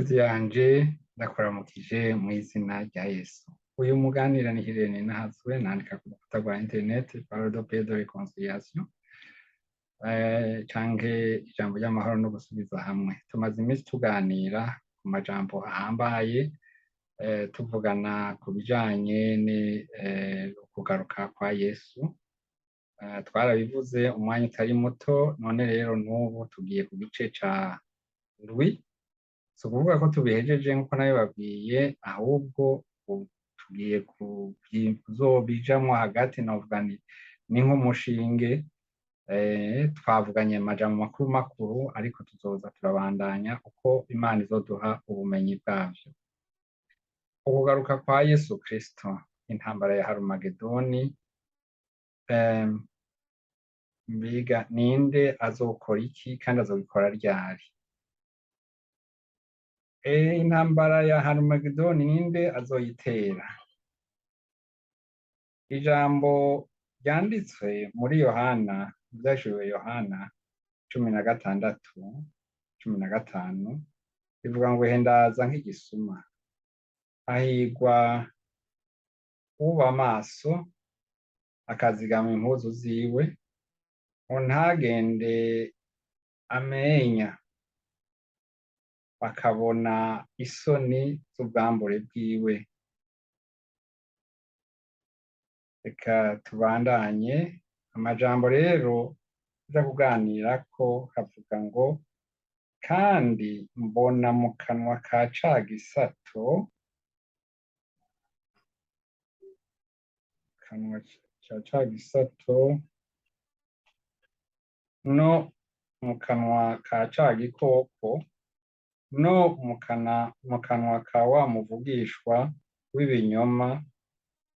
Nshuti yanje, ndakuramukije mw'izina rya Yesu. Uyu muganira ni Irene Nahazwe, nandika ku rukuta rwa internet Parole de Paix de Reconciliation, canke ijambo ry'amahoro no gusubiza hamwe. Tumaze iminsi tuganira ku majambo ahambaye, tuvugana ku bijanye ni kugaruka kwa Yesu. Twarabivuze umwanya utari muto, none rero n'ubu tugiye ku gice ca ndwi. Si ukuvuga ko tubihejeje nk'uko nabibabwiye, ahubwo tugiye kuzobijamwo hagati, novuga ni nk'umushinge. Twavuganye amajambo makuru makuru, ariko tuzoza turabandanya uko Imana izoduha ubumenyi bwavyo. Ukugaruka kwa Yesu Kristo, intambara ya Harumagedoni, mbiga ninde azokora iki kandi azobikora ryari? Intambara ya Harumagedoni, ninde azoyitera? Ijambo ryanditswe muri Yohana, Ivyahishuriwe Yohana 16:15, rivuga ngo: "Ehe, ndaza nk'igisuma, hahirwa uba maso akazigama impuzu ziwe, ngo ntagende amenya bakabona isoni z'ubwambure bwiwe." Reka tubandanye amajambo rero tuja kuganirako, havuga ngo: "Kandi mbona mu kanwa ka ca gisato, kanwa ca ca gisato no mu kanwa ka ca gikoko no mu kanwa ka wa muvugishwa w'ibinyoma,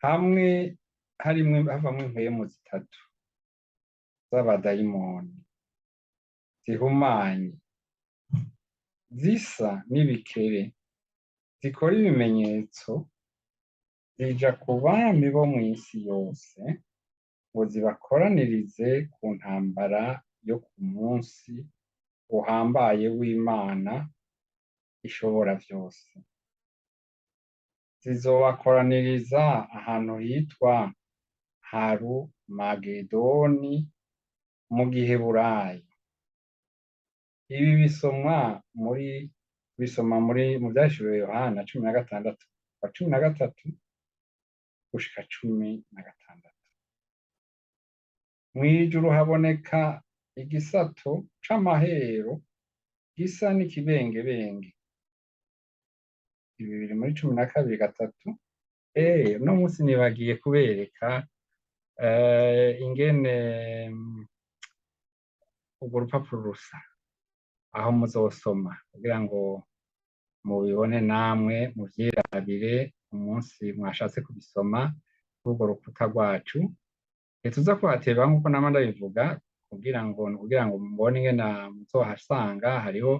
hamwe harimwo havamwo impwemu zitatu z'abadayimoni zihumanye, zisa n'ibikere, zikora ibimenyetso, zija ku bami bo mw'isi yose ngo zibakoranirize ku ntambara yo ku munsi uhambaye w'Imana ishobora vyose. Zizobakoraniriza ahantu hitwa Harumagedoni mu Giheburayo." Ibi bisomwa muri bisoma muri mu Vyahishuriwe Yohana 16 wa 13 gushika 16. Mw'ijuru haboneka igisato c'amahero gisa n'ikibengebenge. Ibi biri muri 12:3. Uno munsi nibagiye kubereka ingene urwo rupapuro rusa, aho muzosoma kugira ngo mubibone namwe muvyirabire umunsi mwashatse kubisoma kuri urwo rukuta rwacu. Ntituza kuhateba nk'uko nama ndabivuga, kugira ngo mubone ingene muzohasanga. Hariho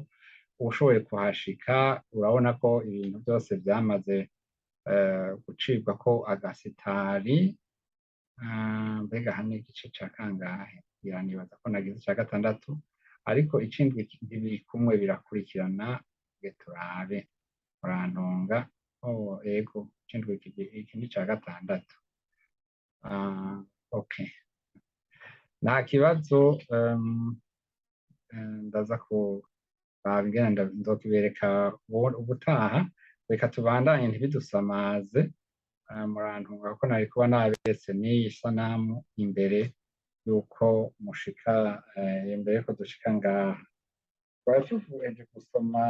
uwushoboye kuhashika, urabona ko ibintu vyose vyamaze gucibwako agasitari. Mbega aha ni igice ca kangahe? Ngira nibaza ko nagize ica gatandatu, ariko icindwi ntibiri kumwe birakurikirana. Nge turabe, murantunga. Oh, ego, icindwi iki ni ica gatandatu. Okay, nta kibazo. Ndaza kuraba ingene nzokibereka ubutaha. Reka tubandanye, ntibidusamaze. Murantunga kuko nari kuba naberetse n'iyi sanamu imbere yuko mushika, imbere yuko dushika ngaha. Twari tuvuye gusoma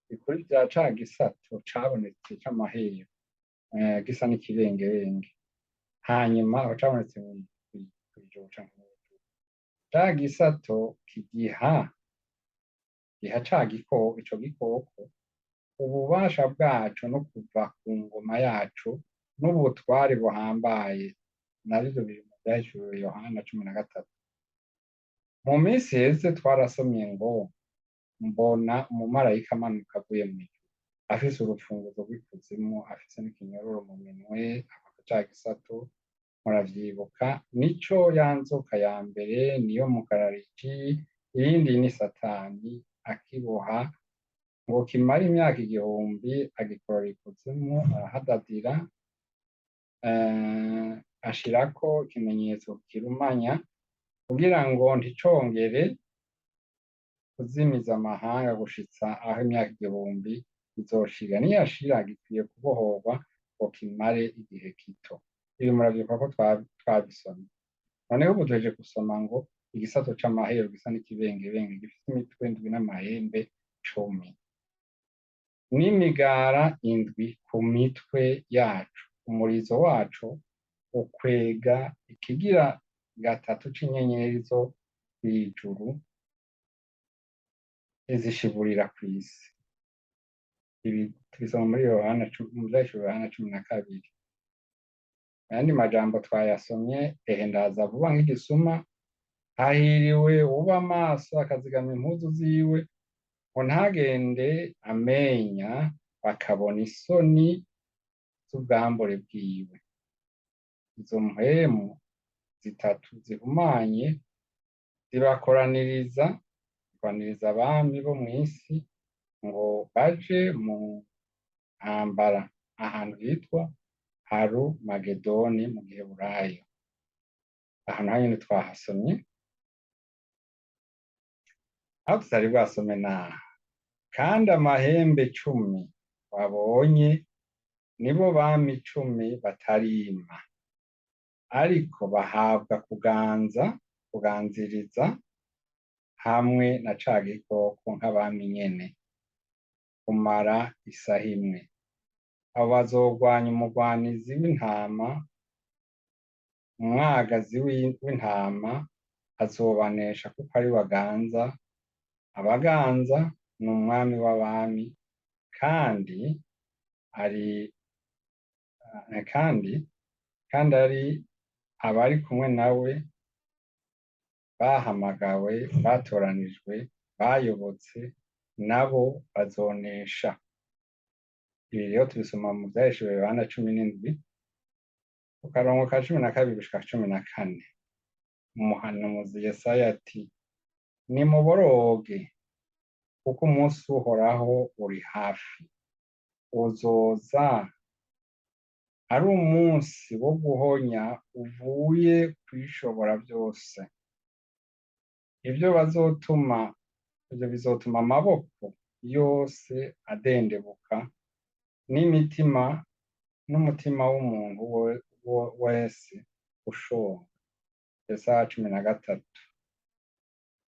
ikuri vya ca gisato cabonetse c'amahero, gisa n'ikibengebenge, hanyuma aho cabonetse mw'ijuru canke mw'ijuru, ca gisato kigiha giha ca gikoko, ico gikoko, ububasha bwaco no kuva ku ngoma yaco n'ubutware buhambaye. Navyo biri mu Vyahishuriwe Yohana 13. Mu minsi iheze twarasomye ngo: "Mbona umumarayika amanuka avuye mw'ijuru, afise urufunguzo rw'ikuzimu, afise n'ikinyororo mu minwe, afata ca gisato." Muravyibuka, nico ya nzoka ya mbere, niyo mugarariji, iyindi ni Satani, akiboha. Ngo kimare imyaka 1000, agikorora ikuzimu, arahadadira, ashirako ikimenyetso kirumanya kugira ngo nticongere kuzimiza amahanga gushitsa aho imyaka 1000 izoshira. Niyashira gikwiye kubohorwa ngo kimare igihe gito. Ibi muravyibuka ko twabisomye. Noneho ubu duhejeje gusoma ngo igisato c'amaheru gisa n'ikibengebenge gifise imitwe indwi n'amahembe 10 n'imigara indwi ku mitwe yacu. Umurizo wacu ukwega ikigira gatatu c'inyenyeri zo kw'ijuru zishiburira kw'isi. Ibi tubisoma muri Yohana, mu Vyahishuriwe Yohana 12. Ayandi majambo twayasomye: "Ehe, ndaza vuba nk'igisuma, hahiriwe uba maso akazigama impuzu ziwe, ngo ntagende amenya bakabona isoni z'ubwambure bwiwe." Izo mpwemu zitatu zihumanye zibakoraniriza, zikoraniriza abami bo mw'isi ngo baje mu ntambara ahantu hitwa Harumagedoni mu Giheburayo. Ahantu hanyene twahasomye. Aho tutari bwasome naha: "Kandi amahembe 10 wabonye nibo bami 10 batarima, ariko bahabwa kuganza, kuganziriza hamwe na ca gikoko nk'abami nyene kumara isaha imwe. Abo bazogwanya umugwanizi w'intama, umwagazi w'intama azobanesha, kuko ari we aganza abaganza, ni umwami w'abami, kandi ari kandi ari abari kumwe nawe bahamagawe, batoranijwe, bayobotse, nabo bazonesha." Ibi rero tubisoma mu Vyahishuriwe Yohana 17 ku karongo ka 12 gushika 14. Umuhanuzi Yesaya ati: "Nimuboroge, kuko umunsi Uhoraho uri hafi, uzoza ari umunsi wo guhonya uvuye kwishobora byose. Ibyo bazotuma, ivyo bizotuma amaboko yose adendebuka n'imitima n'umutima w'umuntu wese ushonga." Yesaya 13.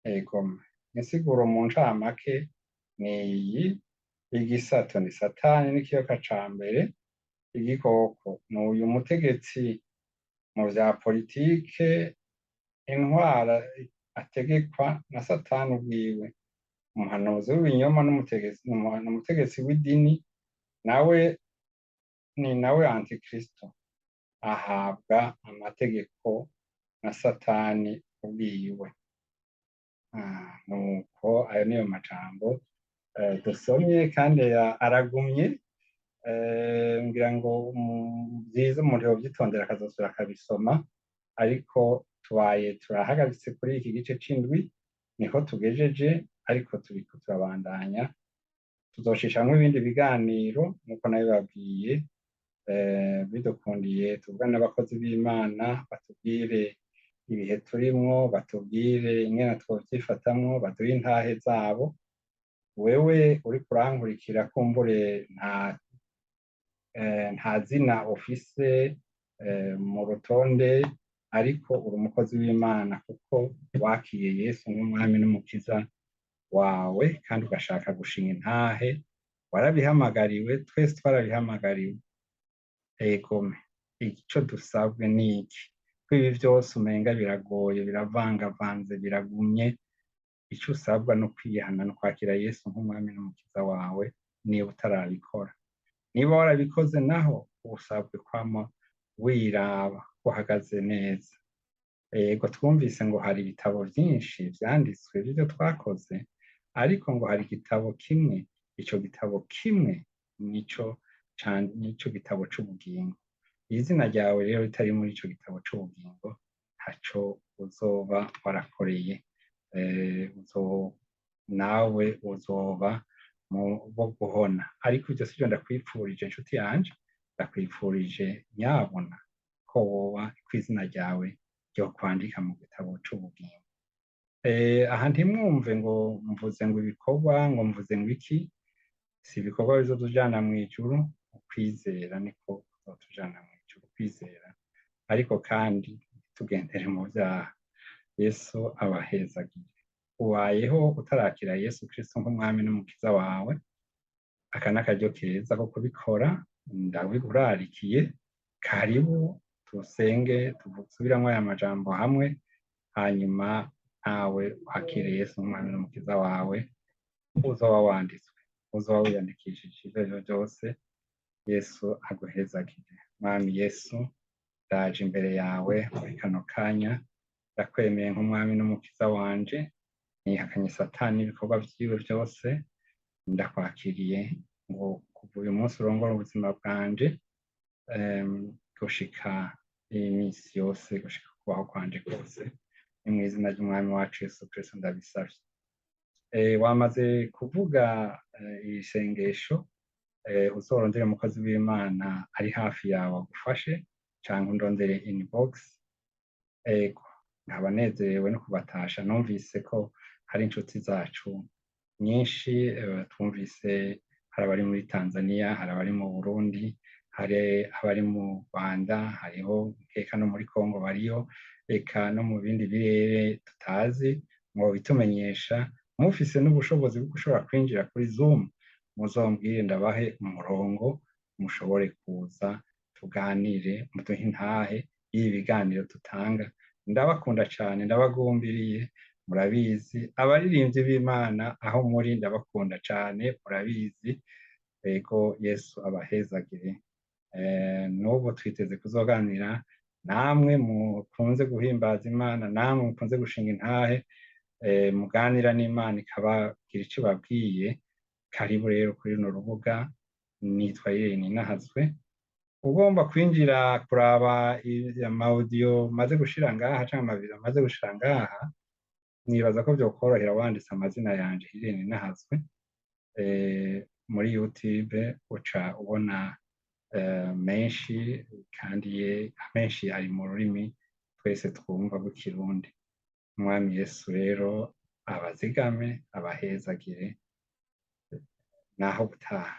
Egome, insiguro mu ncamake ni iyi: igisato ni Satani n'ikiyoka ca mbere, igikoko ni uyu mutegetsi mu vya politike, intwara ategekwa na Satani ubwiwe, umuhanuzi w'ibinyoma n'umutegetsi w'idini, nawe ni nawe antikristo, ahabwa amategeko na Satani ubwiwe. Nuko ayo niyo majambo dusomye, kandi aragumye. Ngira ngo vyiza umuntu yovyitondera akazosubira akabisoma, ariko tubaye turahagaritse kuri iki gice c'indwi, niho tugejeje, ariko turiko turabandanya, tuzoshishamwo ibindi biganiro nkuko nabibabwiye. Bidukundiye tuvugane n'abakozi b'Imana, batubwire ibihe turimwo, batubwire ingene twovyifatamwo, baduhe intahe zabo. Wewe uriko urankurikira, kumbure nta zina ufise mu rutonde, ariko uri umukozi w'Imana kuko wakiye Yesu nk'umwami n'umukiza wawe kandi ugashaka gushinga intahe. Warabihamagariwe, twese twarabihamagariwe. Egome, ico dusabwe ni iki? Ko ibi vyose umenga biragoye, biravangavanze, biragumye, ico usabwa no kwihana no kwakira Yesu nk'umwami n'umukiza wawe niba utarabikora. Niba warabikoze naho, usabwe kwama wiraba ko uhagaze neza. Yego, twumvise ngo hari ibitabo vyinshi vyanditswe vy'ivyo twakoze, ariko ngo hari igitabo kimwe. Ico gitabo kimwe nico gitabo c'ubugingo. Izina ryawe rero ritari muri ico gitabo c'ubugingo, ntaco uzoba warakoreye. Nawe uzoba Mu bo guhona. Ariko ivyo sivyo ndakwipfurije, nshuti yanje. Ndakwipfurije nyabona ko woba kw'izina ryawe ryo kwandika mu gitabo c'ubugingo. Aha ntimwumve ngo mvuze ngo ibikorwa, ngo mvuze ngo iki. Si ibikorwa bizotujana mw'ijuru, ukwizera niko kuzotujana mw'ijuru, kwizera. Ariko kandi tugendere mu vyaha. Yesu abahezagire. Ubayeho utarakira Yesu Kristo nk'umwami n'umukiza wawe, aka n'akaryo keza ko kubikora. Ndabigurarikiye, karibu tusenge, tusubiramwo aya majambo hamwe, hanyuma nawe wakire Yesu nk'umwami n'umukiza wawe. Uzoba wanditswe, uzoba wiyandikishije ivyo arivyo vyose. Yesu aguhezagire. Mwami Yesu, ndaje imbere yawe muri kano kanya, ndakwemeye nk'umwami n'umukiza wanje, nihakanye Satani n'ibikorwa vyiwe vyose. Ndakwakiriye ngo kuva uyu munsi urongore ubuzima bwanje, gushika iminsi yose, gushika kubaho kwanje kose. Ni mw'izina ry'umwami wacu Yesu Kristo ndabisavye. Wamaze kuvuga iri sengesho, uzorondere umukozi w'Imana ari hafi yawe agufashe, canke undondere inbox. Ego, nkaba nezerewe no kubatasha. Numvise ko hari inshuti zacu nyinshi, twumvise hari abari muri Tanzania, hari abari mu Burundi, hari abari mu Rwanda, hariho eka no muri Congo bariyo, eka no mu bindi birere tutazi. Mwobitumenyesha. Mufise n'ubushobozi bwo gushobora kwinjira kuri Zoom, muzombwire ndabahe umurongo, mushobore kuza tuganire, muduhe intahe y'ibi biganiro tutanga. Ndabakunda cane, ndabagumbiriye, murabizi. Abaririmbyi b'Imana aho muri, ndabakunda cane, murabizi. Ego, Yesu abahezagire. N'ubu twiteze kuzoganira namwe mukunze guhimbaza Imana, namwe mukunze gushinga intahe, muganira n'Imana ikababwira ico ibabwiye. Karibu rero kuri runo rubuga. Nitwa Irene Nahazwe. Ugomba kwinjira kuraba ama audio maze gushira ngaha canke ama video maze gushira ngaha, nibaza ko vyokorohera wanditse amazina yanje, Irene Nahazwe, muri YouTube, uca ubona menshi, kandi amenshi ari mu rurimi twese twumva rw'Ikirundi. Umwami Yesu rero abazigame, abahezagire. Naho gutaha.